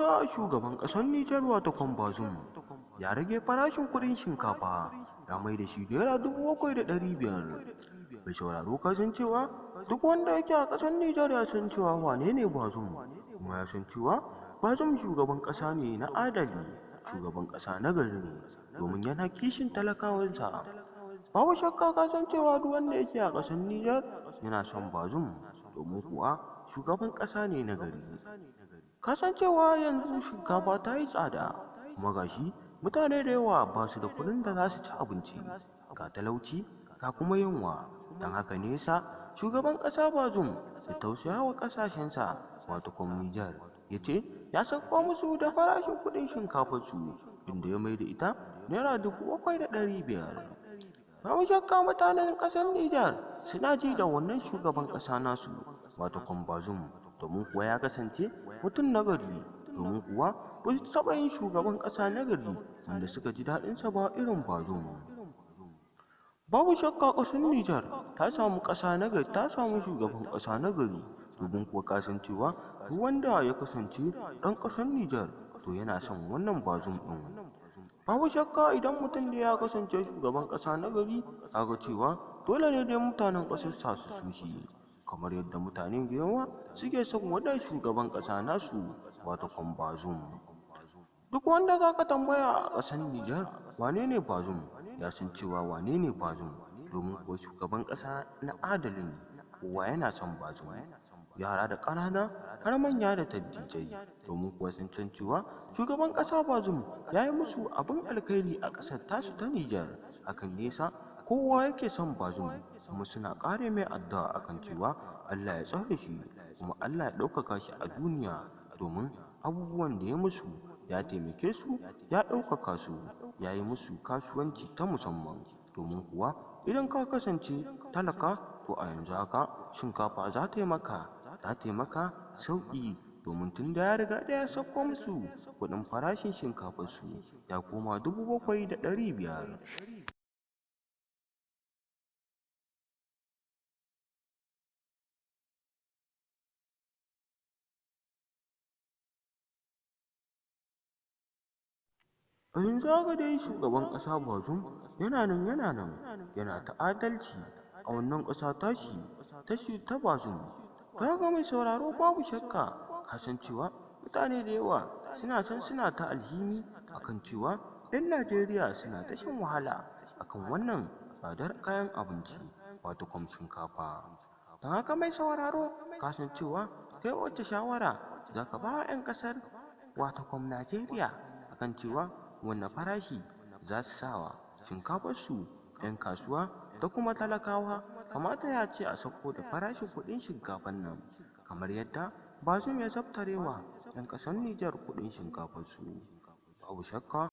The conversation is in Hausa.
shakka shugaban ƙasar Nijar wato Bazoum ya rage farashin kuɗin shinkafa ya mai da shi ₦7,500. Mai sauraro ka san cewa duk wanda yake a ƙasar Nijar ya san cewa wane ne Bazoum, kuma ya san cewa Bazoum shugaban ƙasa ne na adali, shugaban ƙasa na gari ne, domin yana kishin talakawansa. Babu shakka ka san cewa duk wanda yake a ƙasar Nijar yana son Bazoum, domin kuwa shugaban ƙasa ne na gari. Ka san cewa yanzu shinkafa ta yi tsada, kuma ga shi mutane da yawa ba su da kuɗin da za su ci abinci, ga talauci ga kuma yunwa. Don haka ne yasa shugaban ƙasa Bazoum ya tausaya wa ƙasashensa wato Nijar, ya ce ya sauko musu da farashin kuɗin shinkafarsu, inda ya mai da ita ₦7,500. Babu shakka mutanen ƙasar Nijar suna ji da wannan shugaban ƙasa nasu wato Bazoum, domin kuwa ya kasance mutum nagari, domin kuwa ba su taɓa yin shugaban ƙasa nagari wanda suka ji daɗinsa ba irin Bazoum. Babu shakka ƙasar Nijar ta samu ƙasa nagari, ta samu shugaban ƙasa nagari, domin kuwa ka san cewa duk wanda ya kasance ɗan ƙasar Nijar to yana son wannan Bazoum ɗin. Babu shakka idan mutum da ya kasance shugaban ƙasa nagari, kaga cewa dole ne dai mutanen ƙasar sa su so shi, kamar yadda mutane da yawa suke son wannan shugaban ƙasa nasu wato Bazoum. Duk wanda za ka tambaya a ƙasar Nijar wane ne Bazoum, ya san cewa wane ne Bazoum, domin kuwa shugaban ƙasa na adali ne, kowa yana son Bazoum, yara da ƙanana har manya da dattijai, domin kuwa sun san cewa shugaban ƙasa Bazoum ya yi musu abin alkhairi a ƙasar tasu ta Nijar. Hakan ne yasa kowa yake son Bazoum, kuma suna ƙara mai addu'a akan cewa Allah ya tsare shi kuma Allah ya ɗaukaka shi a duniya, domin abubuwan da ya musu ya taimake su, ya ɗaukaka su, ya yi musu kasuwanci ta musamman. Domin kuwa idan ka kasance talaka to a yanzu haka shinkafa za ta yi maka sauƙi, domin tun da ya riga da ya sauko musu kuɗin farashin shinkafarsu ya koma 7,500. A yanzu haka dai shugaban ƙasa Bazoum yana nan yana ta adalci a wannan ƙasa tashi ta Bazoum. Don haka mai sauraro babu shakka ka san cewa mutane da yawa suna can suna ta alhini akan cewa 'yan Najeriya suna ta shan wahala akan wannan tsadar kayan abinci wato shinkafa. Don haka mai sauraro ka san cewa kai wacce shawara za ka ba wa 'yan ƙasar wato Najeriya akan cewa wanne farashi za su sa wa shinkafarsu 'yan kasuwa da kuma talakawa. Kamata ya ce a sauko da farashin kuɗin shinkafar nan kamar yadda Bazoum ya zabtarewa 'yan ƙasar Nijar kuɗin shinkafarsu. Babu shakka